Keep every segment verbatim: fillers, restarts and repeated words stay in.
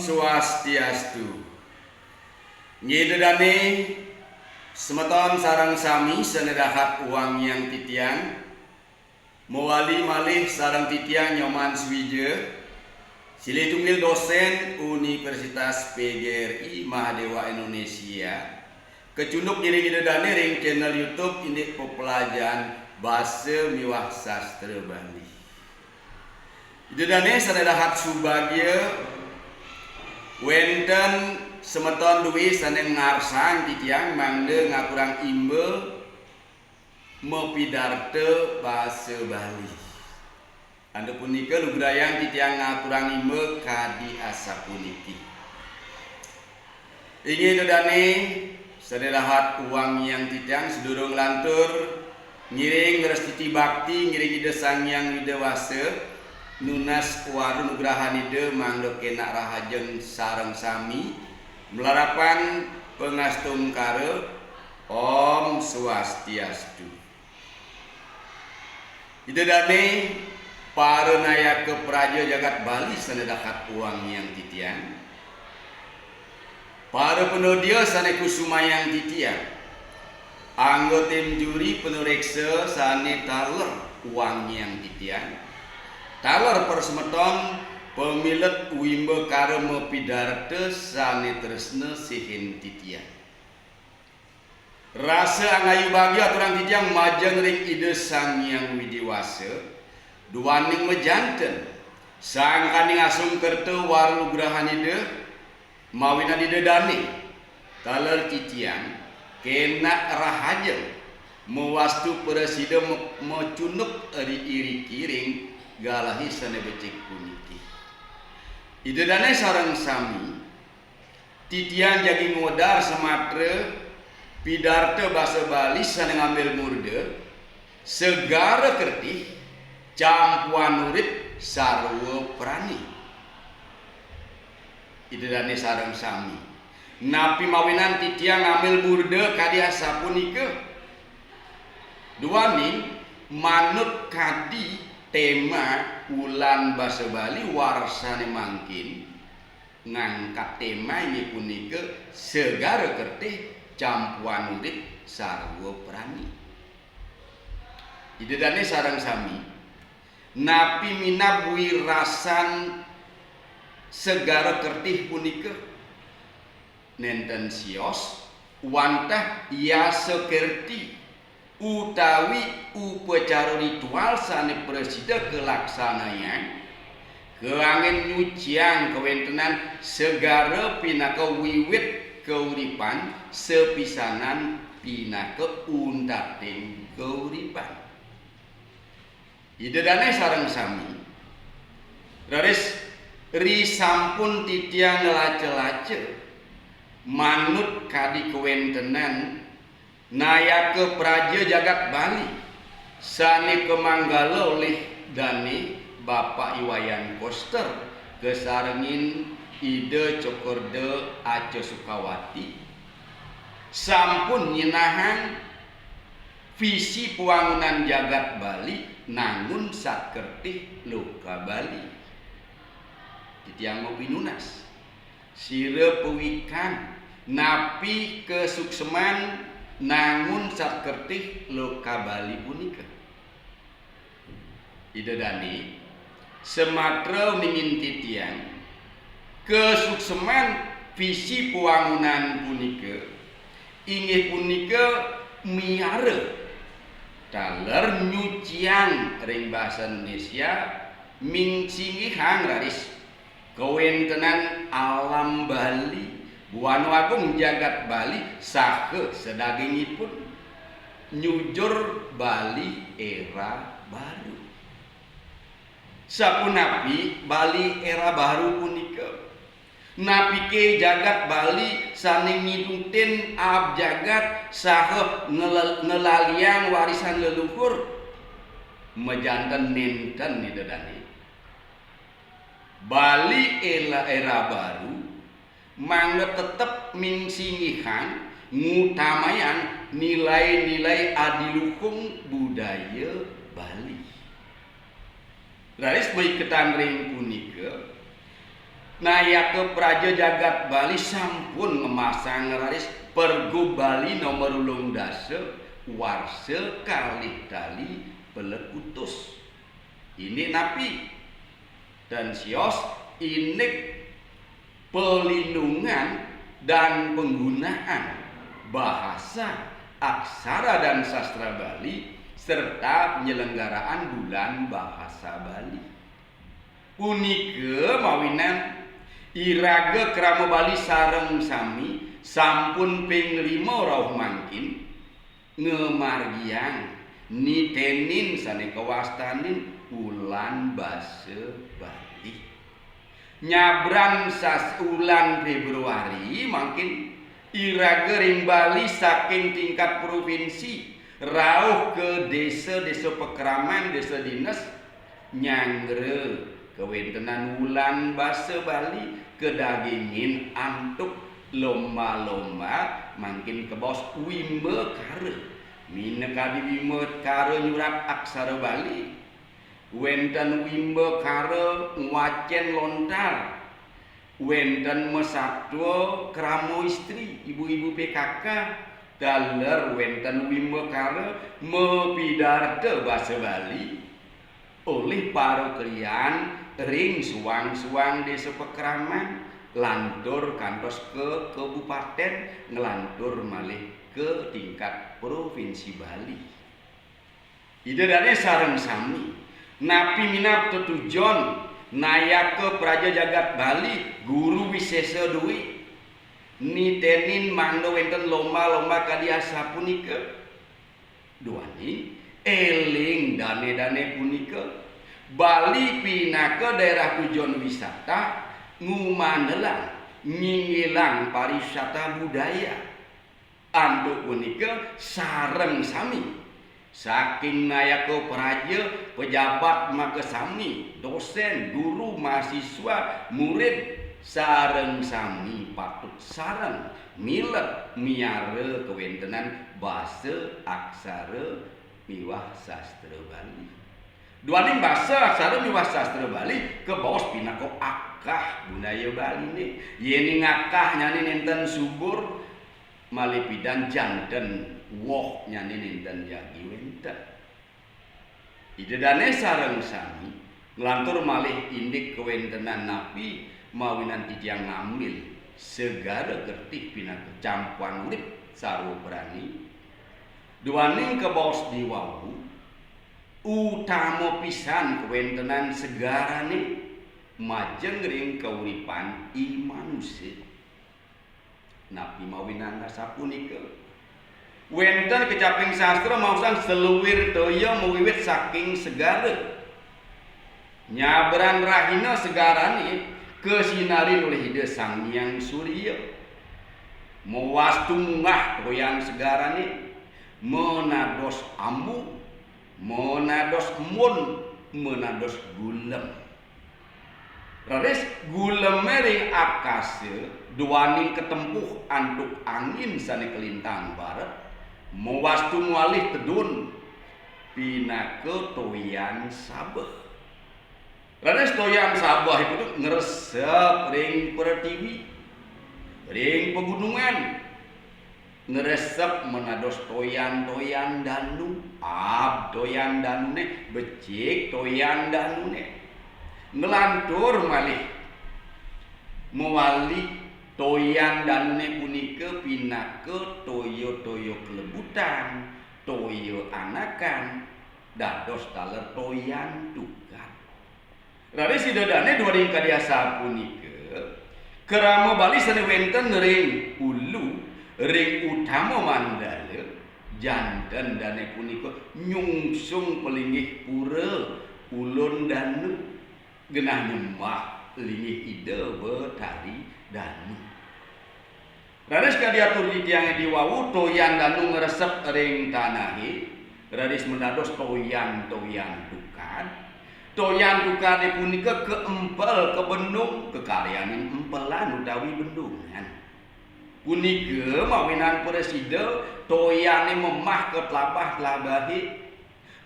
Swastiastu. Nggih, Ida dane semeton sareng sami sane dahat wangiang titiang, mawali malih sareng titiang Nyoman Suwija, silih tunggil dosen Universitas P G R I Mahadewa Indonesia, kacunduk ngiring Ida dane ring channel YouTube indik pepelajahan basa miwah sastra Bali. Ida dane sane dahat subagya, wenten semeton due sane ngarsang titiang mangda ngaturang imba mapidarta basa Bali. Anda punika lugrayang titiang ngaturang imba kadi asapuniki. Inggih Ida dane sane dahat wangiang titiang, sadurung lantur ngiring ngrastiti bakti ngiring Ida Sang Hyang Widi Wasa, nunas wara nugrahan Ida mangda kenak rahajeng sareng sami, malarapan pangastungkara, Om Swastiastu. Ida dane para nayaka praja jagat Bali sane dahat wangiang titiang, para panodia sane kusumayang titiang, anggota juri panureksa sane taler wangiang titiang, taler para semeton pamilet wimbakara mapidarta sane tresna sihin titiang. Rasa angayu bagia aturang titiang majeng ring Ida Sang Hyang Widi Wasa, duaning majanten sangkaning asung kerta wara nugrahan Ida, mawinan Ida dane taler titiang kenak rahajeng mawastu prasida me-, macunduk ri iriki ring galahe sane becik puniki. Ida dane sareng sami, titiang jagi ngwedar samatra pidarta basa Bali sane ngambil murda, Segara Kertih, Campuan Urip, Sarwa Prani. Ida dane sareng sami, napi mawinan titiang ngambil murda kadi asapunika? Duaning manut kadi tema Wulan Basa Bali warsane mangkin, ngangkat tema inggih punika Segara Kertih, Campuan Urip, Sarwa Prani. Ida dane sareng sami, napi minab wirasan Segara Kertih punika? Nenten sios wantah yasa kerti utawi upacara ritual sane prasida kalaksanayang, kanggen nyuciang kawentenan segara pinaka wiwit kauripan, sapisanan pinaka untating kauripan. Ida dane sareng sami, raris risampun titiang nglaca-laca manut kadi kawentenan nayaka praja jagat Bali sane kamanggala olih dane Bapak I Wayan Koster kasarengin Ida Cokorda Aca Sukawati, sampun nyinahang visi pawangunan jagat Bali nangun Sat Kertih Loka Bali. Titiang mapinunas, sira pawikan napi kasukseman nangun Sat Kertih Loka Bali punika? Ida dane, samatra uningin titiang, kasukseman visi pawangunan punika inggih punika miara taler nyuciang ring basa Indonesia, mingsinggihang raris kawentenan alam Bali, Buana Agung jagat Bali saha sadagingipun, nyujur Bali era baru. Sapunapi Bali era baru punika? Napike jagat Bali sane nginutin aab jagat saha ngel-, ngelaliang warisan leluhur? Majanten nenten, Ida dane. Bali ela-, era baru mangda tetep mingsinggihang, ngutamayang nilai-nilai adiluhung budaya Bali. Raris maiketan ring punika, Nayaka praja jagat Bali sampun ngemasang raris Pergub Bali nomor ulung dasa, warsa kalih tali pelekutus. Indik napi? Ten sios indik pelindungan dan penggunaan bahasa, aksara dan sastra Bali serta penyelenggaraan Bulan Bahasa Bali. Punika mawinan iraga krama Bali sareng sami sampun ping lima rauh mangkin ngamargiang nitenin sane kawastanin Wulan Basa Bali. Nyabran sas wulan Februari mangkin iraga ring Bali saking tingkat provinsi rauh ke desa-desa pakraman, desa dinas, nyanggra kawentenan Wulan Basa Bali kadagingin antuk lomba-lomba mangkin kabaos wimbakara. Minakadi wimbakara nyurat aksara Bali, wenten wimbakara ngwacen lontar, wenten masatua krama istri, ibu-ibu P K K, taler wenten wimbakara mapidarta basa Bali olih para klian ring suang-suang desa pakraman, lantur kantos ke kabupaten, nglantur malih ke tingkat Provinsi Bali. Ida dane sareng sami, napi minab tetujon nayaka praja jagat Bali, Guru Wisesa due, nitenin mangda wenten lomba-lomba kadi asapunika. Duaning eling dane-dane punika, Bali pinaka daerah tujuan wisata, ngumanelang, nyinggilang pariwisata budaya. Antuk punika sareng sami, saking nayaka praja, pejabat makasami, dosen, guru, mahasiswa, murid, sareng sami patut sareng milet miara kawentenan basa, aksara, miwah sastra Bali. Duaning basa, aksara miwah sastra Bali kabaos pinaka akah budaya Baline. Yening akahnyane nenten subur, malih pidan janten wohnyane nenten jagi wenten. Ida dane sareng sami nglantur malih indik kawentenan napi mawinan titiang ngambil Segara Kertih pinaka campuan urip sarwa prani. Duaning kabaos diwawu, utama pisan kawentenan segarane majeng ring kauripan i manusa. Napi mawinan asapunika? Wenten kecaping sastra maosang seluwir toya mawiwit saking segara. Nyabran rahina segarane kasinarin olih Ida Sang Hyang Surya. Mawastu munggah toyan segarane, manados ambu, manados embun, manados gulem. Raris guleme ring akasa duaning katempuh antuk angin sane kalintang baret, mawastu malih tedun pinaka toyan sabeh. Raris toyan sabeh punika ngresep ring pretiwi, ring pagunungan, ngresep manados toyan-toyan danu, aab toyan danune, becik toyan danune. Nglantur malih mawali toyan danune punika pinaka toya-toya klebutan, toya anakan, dados taler toyan tukad. Raris Ida dane duaning kadi asapunika, krama Bali sane wenten ring ulu, ring utama mandala, janten dane punika nyungsung palinggih pura ulun danu, genah nyembah linggih Ida Betari Danu. Raris kadi atur titiange diwawu, toyan danu ngresep ring tanahe, raris manados toyan-toyan tukad. Toyan tukade punika kaempel ka bendung, kakaryanin empelan utawi bendungan. Punika mawinan prasida toyane memah ka tlabah-tlabahe.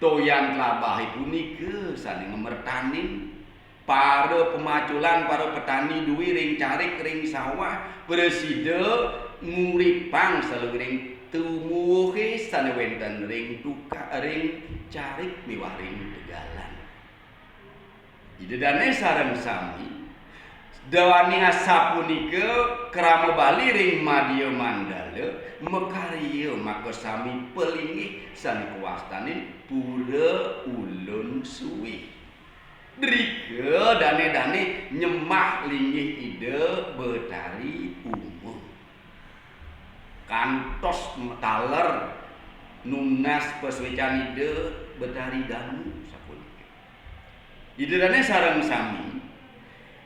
Toyan tlabahe punika sane ngemertanin. Para pemaculan, para petani duwé ring carik, ring sawah, prasida nguripang saluiring tumuwuhé sané wénten ring tuka-, ring carik miwah ring tegalan. Ida dané sareng sami, duaning asapunika krama Bali ring Madya Mandala makarya makasami palinggih sané kawastanin Pura Ulun Suwih. Drika dané-dané nyembah linggih Ida Betari Uma. Kantos taler nunas pasuécan Ida Betari Danu sapunika. Ida dané sareng sami,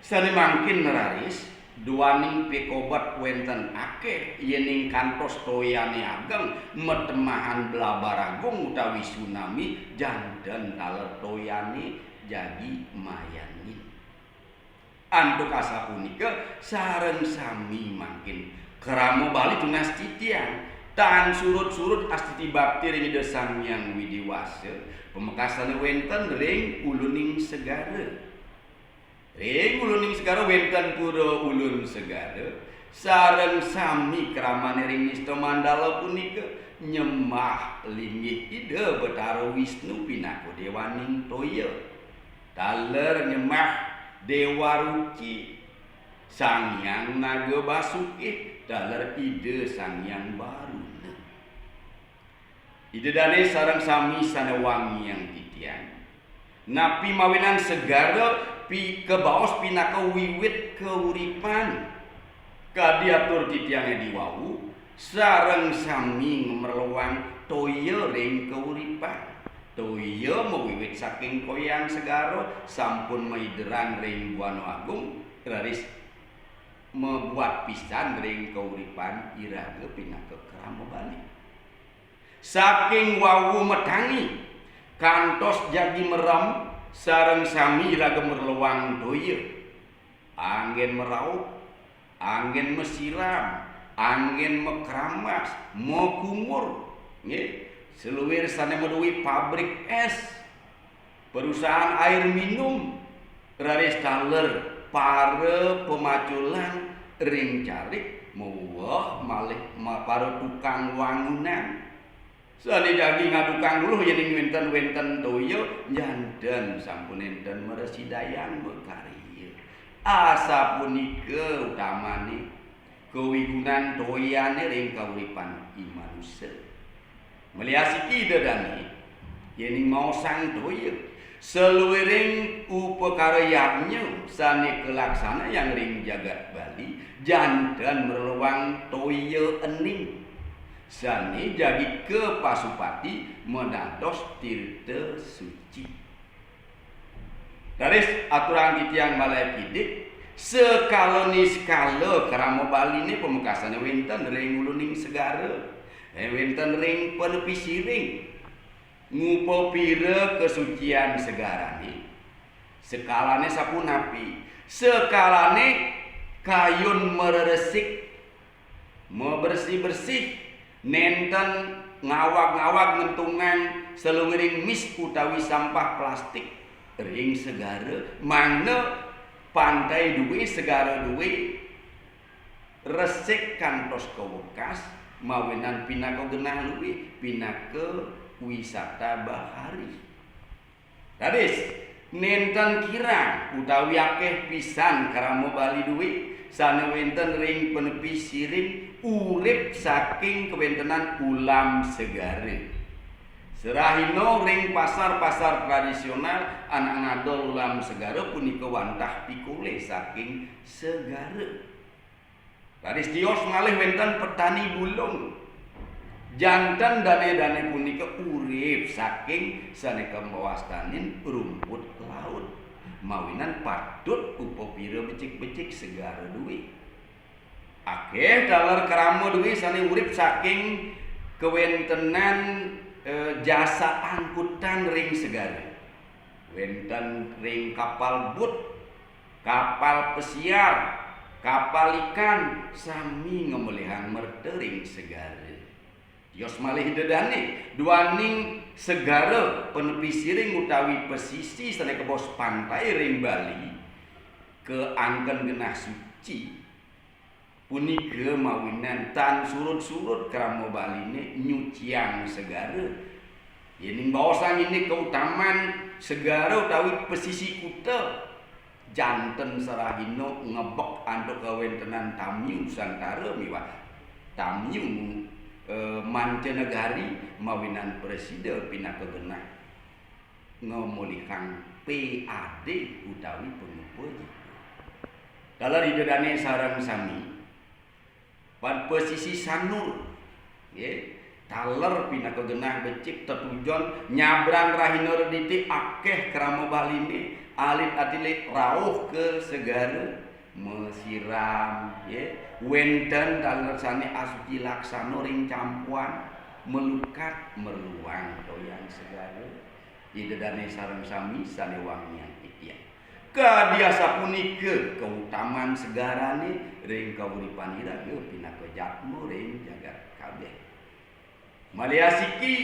sané mangkin raris, duaning pikobet wénten akéh, yéning kantos toyané ageng, matemahan blabar agung utawi tsunami, janten taler toyané jagi mayanin. Antuk asapunika, sareng sami mangkin krama Bali tunas titiang, tan surut-surut astiti bakti ring Ida Sang Hyang Widhi Wasa, pamekasané wénten ring uluning segara. Ring uluning segara wénten Pura Ulun Segara, sareng sami kramané ring nista mandala punika nyembah linggih Ida Betara Wisnu pinaka déwaning toya. Taler nyembah Déwa Ruci, Sang Hyang Naga Basuki, taler Ida Sang Hyang Baruna. Ida dané sareng sami sané wangiang titiang. Napi mawinan segara pi-, kabaos pinaka wiwit kauripan. Kadi atur titiangé diwau, sareng sami ngamerluang toya ring kauripan. Toya mawiwit saking koyang segara, sampun maideran ring Buana Agung, raris mabuat pisan ring kauripan iraga pinaka krama Bali. Saking wau matangi, kantos jagi merem, sareng sami iraga merluang toya. Anggén maraup, anggén masiram, anggén makrambas, makumur, nggih, saluir sané maduwé pabrik és, perusahaan air minum, raris taler para pamaculan ring carik, miwah malih ma-, para tukang wangunan. Sané jagi ngadukang luluh yéning wénten-wénten toya, janten sampun nénten mrasidayang makarya. Asapunika utamané kawigunan toyané ring kauripan i manusa. Maliasiki Ida dané, yéning maosang toya, saluiring upakara yadnya sané kalaksanayang ring jagat Bali, janten merluang toya ening. Sané jagi kapasupati madados tirta suci. Raris aturang titiang malih kidik, sakala niskala krama Baliné pamekasané wénten ring uluning segara, eh, wénten ring panepi siring. Ngupapira kasucian segarané, sakalané sapunapi? Sakalané kayun mareresik, mabersih-bersih, nénten ngawag-ngawag ngentungang saluiring mis utawi sampah plastik ring segara, mangda pantai duwé, segara duwé resik kantos kawekas, mawinan pinaka genah luih, pinaka wisata bahari. Raris, nénten kirang utawi akéh pisan krama Bali duwé sané wénten ring panepi siring urip saking kawéntenan ulam segara. Serahina ring pasar-pasar tradisional anak ngadol ulam segara punika wantah pikolih saking segara. Raris tios malih wénten petani bulung. Janten dané-dané punika urip saking sané kamawastanin rumput laut. Mawinan patut upapira becik-becik segara duwé. Akéh taler krama duwé sané urip saking kawéntenan, eh, jasa angkutan ring segara. Wénten ring kapal but, kapal pesiar, kapal ikan, sami ngamolihang merta ring segara. Yos malih Ida Dane, duaning segara, penepisiring utawi pesisi sane kebos pantai ring Bali, kaangken genah suci, punika mawinan tan surud-surud krama Baline nyuciang segara. Yening baosang indik kautaman segara utawi pesisi kuta, janten sarahina ngebek antuk kawentenan tamyu Nusantara miwah tamyu, eh, mancanegari mawinan prasida pinaka genah ngamolihang P A D utawi pangupa jiwa. Taler Ida Dane sareng sami, pan pesisi Sanur, nggih, taler pinaka genah becik tetujon nyabran rahina rediti akeh krama Baline, alit-atilik rauh ka segara, masiram, nggih, wenten taler sane asuci laksana ring campuan, melukat, merluang toyan segara. Ida Dane sareng sami sane wangiang titiang. Kadi asapunika kautaman segarane ring kauripan iraga pinaka jatma ring jagat kabeh. Malih asiki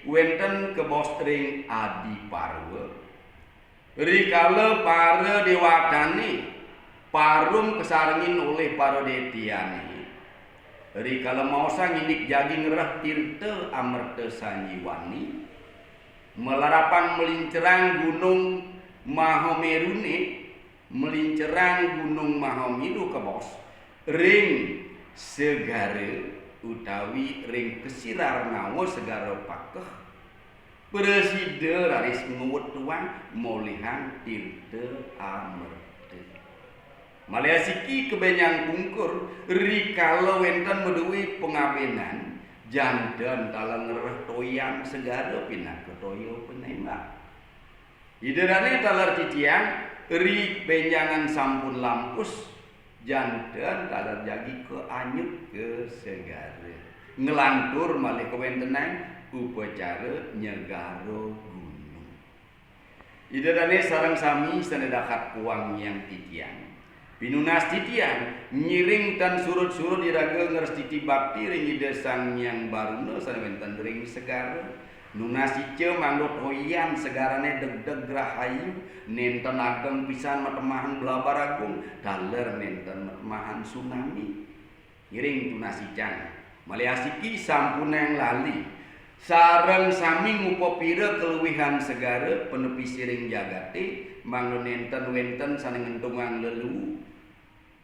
wenten kebos ring Adi Parwa. Rikala para dewatane parum kasarengin olih para detiane, rikala maosang indik jagi ngrereh tirta amerta sanjiwani, malarapan malincerang Gunung Mahamerune, malincerang Gunung Mahameru kebos ring segara utawi ring kasirarnawa segara pakeh, prasida raris ngwetuang molihang tirta amerta. Malih asiki kabenjang pungkur, rikala wenten madue pangabenan, janten taler ngrereh toyan segara pinaka toya panembak. Ida Dane taler titiang, ri benjangan sampun lampus, janten taler jagi kaanyut ka segara. Nglantur malih kawentenan upacara nyegara gunung. Ida Dane sareng sami sane dahat kawangiang titiang. Pinunas titiang, ngiring tan surud-surud iraga ngrestiti bakti ring Ida Sang Hyang Baruna sane wenten ring segara. Nunas ica mangda toyan segarane degdeg rahayu, nenten ageng pisan matemahan blabar agung, taler nenten matemahan tsunami. Ngiring tunas icang, malih asiki sampunang lali. Sareng sami ngupapira kaluihan segara, penepisiring jagate, mangda nenten wenten sane ngentungang lelu,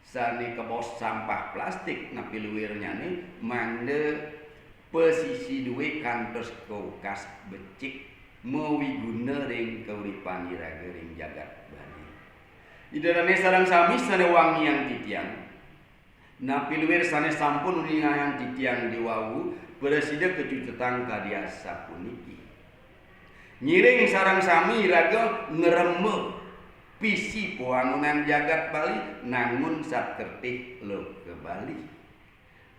sane kebos sampah plastik napi luirnyane, mangda pesisi due kantos kawekas becik mawiguna ring kauripan iraga ring jagat Bali. Ida Dane sareng sami sane wangiang titiang, napi luir sane sampun uningayang titiang diwawu, prasida kacutetang kadi asapuniki. Ngiring sareng sami iraga ngremba pisi pawangunan jagat Bali nangun satkertih loka Bali.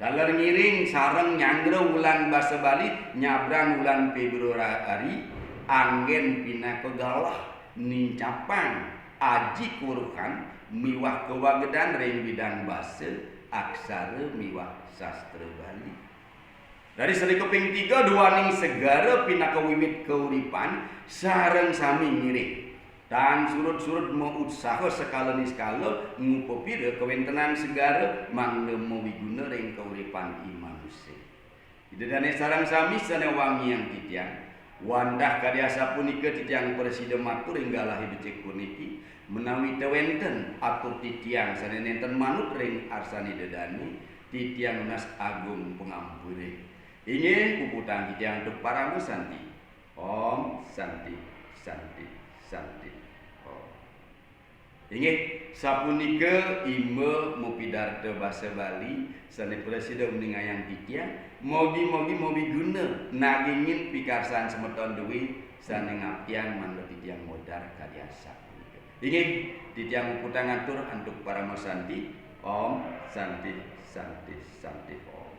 Taler ngiring sareng nyanggra wulan basa Bali nyabran wulan Februari, anggen pinaka galah nincapang aji kuruhan miwah kawagedan ring bidang basa, aksara miwah sastra Bali. Dari sane kaping tiga, duaning segara pinaka wiwit kauripan, sareng sami ngiring. Tan surud-surud mautsaha sekala niskala ngupapira kawentenan segara mangda mawiguna ring kauripan i manusa. Ida Dane sareng sami sane wangiang titiang, wantah kadi asapunika titiang prasida matur ring galahe becik puniki, menawi tawenten atur titiang sane nenten manut ring arsan Ida Dane, titiang nunas agung pangampure. Inggih, puputang titiang antuk parama santi. Om Santi, Santi, Santi, Om. Inggih, sapunika imba mapidarta basa Bali sane prasida uningayang titiang, mogi-mogi mawiguna nagingin pikarsan semeton due sane ngaptiang mangda titiang modar kadi asapunika. Inggih, titiang muputang atur antuk parama santi. Om Santi, Santi, Santi, Om.